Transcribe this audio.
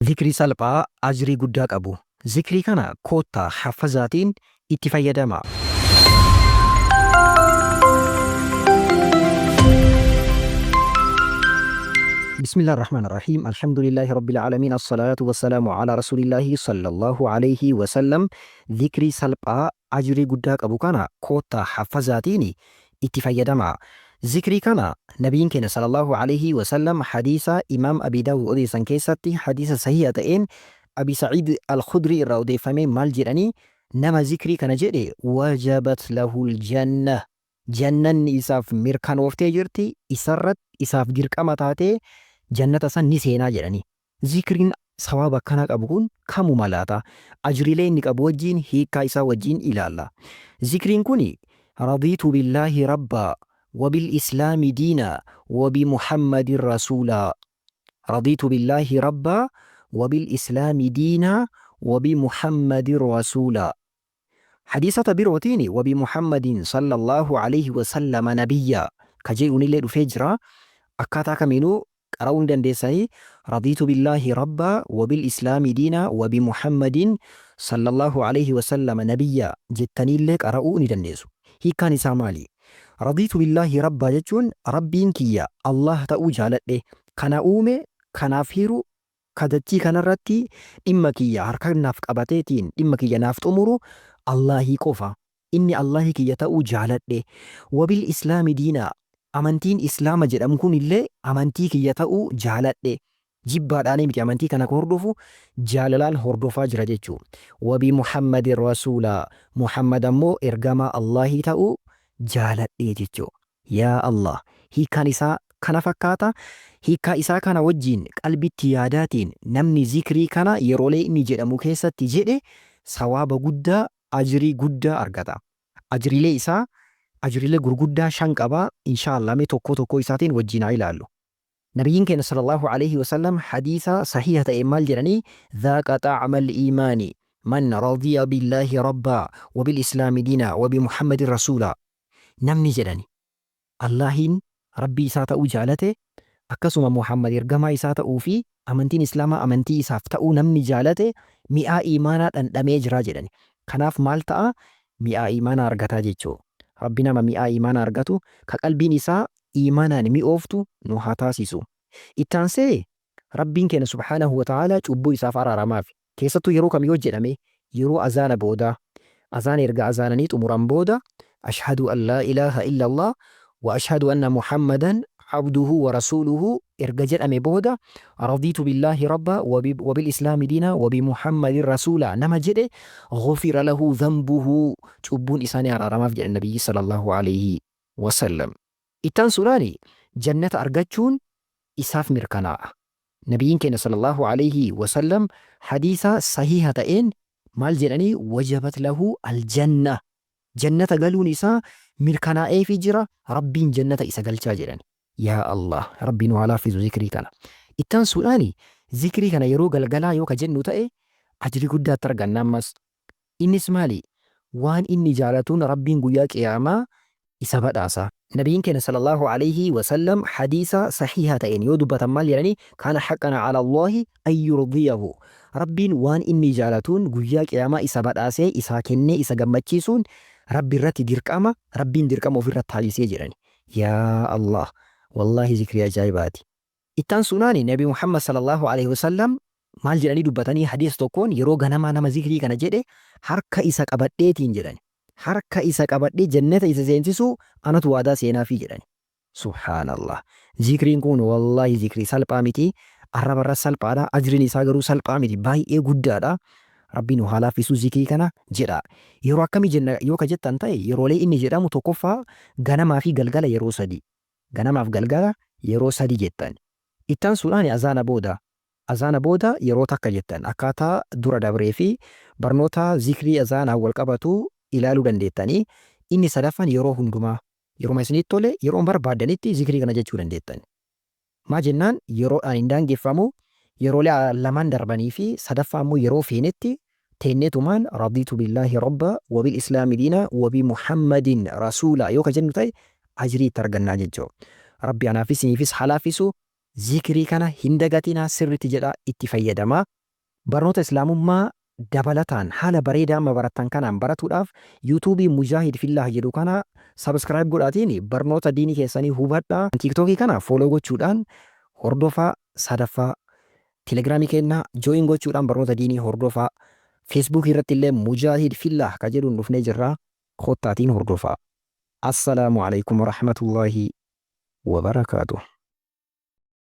Zikrii salphaa ajrii guddaa qabu. Zikrii kana koottaa haffazaatiin itti fayyadamaa. Bismillah ar-Rahmaan ar-Rahiim. Alhamdulillahi Rabbil Aalamiin. As-salaatu was-salaamu ala Rasuulillaahi sallallahu alayhi wa sallam. Zikrii salphaa ajrii guddaa qabu kana koottaa haffazaatiin itti fayyadamaa. Zikrii kana Nabiin keenya sallallahu alayhi wa sallam hadiisa Imaam Abi Daawud odeessan keessatti hadiisa sahiha ta'een Abi Sa'iid al-Khudrii irraa odeeffamee maal jedhanii? Nama zikrii kana jedhe wajabat lahul jannah, jannanni isaaf mirkanooftee jirti, isarratti isaaf dirqama taatee jannata san ni seenaa jedhanii. Zikriin sawaaba akkanaa qabu kun kamuma laata? Ajriilee inni qabu wajjiin hiikkaa isaa wajjiin ilaalla. Zikriin kuni Radiitu billaahi rabbaa wa bil islaami diinaa wa bi Muhammadin rasuulaa. Radiitu billaahi rabbaa wa bil islaami diinaa wa bi Muhammadin rasuulaa. Hadiisota birootiin wa bi Muhammadin sallallaahu aleyhi wa sallama nabiyyaa ka je'uunillee dhufee jira. Akkaataa kamiinuu qara'uu ni dandeessanii, Radiitu billaahi rabbaa wa bil islaami diinaa wa bi Muhammadin sallallaahu aleyhi wa sallama nabiyyaa jettaniillee qara'uu ni dandeessu. Hiikkaan isaa maali? Radiitu billaahi rabbaa jechuun Rabbiin kiyya Allaah ta'uu jaaladhe, ka na uume, ka naaf hiru, ka dachii kanarratti dhimma kiyya harka naaf qabateetiin dhimma kiyya naaf xumuru Allaahii qofa. Inni Allaahii kiyya ta'uu jaaladhe. Wabil islaami diinaa, amantiin islaama jedhamu kunillee amantii kiyya ta'uu jaaladhe. Jibbaadhaanii miti amantii kana ka hordofu, jaalalaan hordofaa jira jechuu. Wabi Muhammadin rasuulaa, Muhammad ammoo ergamaa Allaahii ta'uu jaaladhe jechuu. Yaa Allaah! Hiikkaan isaa kana fakkaata. Hiikkaa isaa kana wajjiin qalbitti yaadaatiin namni zikrii kana yeroolee inni jedhamu keessatti jedhe sawaaba guddaa, ajrii guddaa argata. Ajriilee isaa ajriilee gurguddaa 5 qaba. Inshaa Allah mee tokkoo tokkoo isaatiin wajjiin haa ilaallu. Nabiyyiin keenya sallallaahu aleyhi wa sallam hadiisa sahiiha ta'een maal jedhanii? Dhaaqa xa'amal iimaani man radiya billaahi rabbaa wa bil islaami diinaa wa bi Muhammadin rasuulaa. Namni jedhani Allaahiin Rabbii isaa ta'uu jaalate, akkasuma Muhammad ergamaa isaa ta'uu fi amantiin Islaamaa amantii isaaf ta'uu namni jaalate mi'aa iimaanaa dhandhamee jira jedhani. Kanaaf maal ta'a? Mi'aa iimaanaa argataa jechuu. Rabbi nama mi'aa iimaanaa argatu, ka qalbiin isaa iimaanaan mi'ooftu nu haa taasisu. Itti aansee Rabbiin keenya subhaanahu wa ta'aalaa cubbuu isaaf araaramaaf. Keessattuu yeroo kam yoo jedhame yeroo azaana boodaa, azaana erga azaananii xumuran booda Ashhadu an laa ilaaha illallah wa ashhadu anna Muhammadan abduhu wa rasuuluhu erga jedhame booda radiitu billaahi rabba wa bil islaami diina wa bi Muhammadin rasuula nama jedhe ghufira lahu dhanbuhu, cubbuun isaa ni araaramaf jedhan Nabiyyi sallallahu aleyhi wasallam. Itti aansuudhaan jannata argachuun isaaf mirkanaa'a. Nabiyyiin keenya sallallaahu aleyhi wa sallam hadiisa sahiiha ta'een maal jedhanii? Wajabat lahu al-jannah, jannata galuun isaa mirkanaa'eefii jira, Rabbiin jannata isa galchaa jedhani. Yaa Allaah Rabbi nu haa laaffisu zikrii kana. Itti aansuudhaan zikrii kana yeroo galgalaa yoo ka jennu ta'e ajrii guddaa itti arganna ammas. Innis maali? Waan inni jaalatuun Rabbiin guyyaa qiyaamaa isa badhaasa. Nabiyyiin keenya sallallaahu aleyhi wa sallam hadiisa sahiiha ta'een yoo dubbatan maal jedhani? Kaana haqqan ala Allaahi an yurdiyahu. Rabbiin waan inni jaalatuun guyyaa qiyaamaa isa badhaasee isaa kennee isa gammachiisuun Rabbi irratti dirqama, Rabbiin dirqama ofirratti taasisee jedhani. Yaa Allaah! Wallaahi zikrii ajaa'ibaati. Itti aansuudhaan Nabi Muhammad sallallaahu aleyhi wa sallam maal jedhanii dubbatanii hadiisa tokkoon? Yeroo ganamaa nama zikrii kana jedhe harka isa qabadheetiin jedhani. Harka isa qabadhee jannata isa seensisuu anatu waadaa seenaafii jedhani. Subhaanallah. Zikriin kun wallaahi zikrii salphaa miti. Arraba irra salphaadha. Ajriin isaa garuu salphaa miti. Baay'ee guddaadha. Rabbi nu haa laaffisuu zikrii kana jedha. Yeroo akkamii jenna yoo ka jettan ta'e, yeroolee inni jedhamu tokkoffaa ganamaa fi galgala yeroo sadi. Ganamaaf galgala yeroo sadi jettan. Itti aansuudhaan azaana booda. Azaana booda yeroo takka jettan. Akkaataa dura dabree fi barnoota zikrii azaanaan wal qabatu ilaaluu dandeettani. Inni sadaffaan yeroo hundumaa. Yeroma isinitti tole, yeroo barbaaddanitti zikrii kana jechuu dandeettan. Maa jennaan yeroodhaan hin daangeffamu. Yeroolee lamaan darbanii fi sadaffaa immoo yeroo feenetti teenneetumaan radiitu billaahi rabba wa bil islaami diina wa bi Muhammadin rasuula yoo ka jennu ta'e ajrii itti argannaa jechuu. Rabbi anaafis isiniifis haa laaffisu. Zikrii kana hin dagatinaa sirritti jedhaa itti fayyadamaa. Barnoota Islaamummaa dabalataan haala bareedaa amma barattan kanaan baratuudhaaf yuutuubii Mujaahid Fillaah jedhu kana subscribe godhaatiin barnoota diinii keessanii hubadhaa. Tiiktookii kana follow gochuudhaan hordofaa. Sadaffaa Telegiraamii keenya join gochuudhaan barnoota diinii hordofaa. Feesbuukii irratti illee Mujaahid Fillaah ka jedhuun dhufnee jirra. Koottaatiin hordofaa. Assalaamu alaikum warahmatullaahi wabarakaatuh.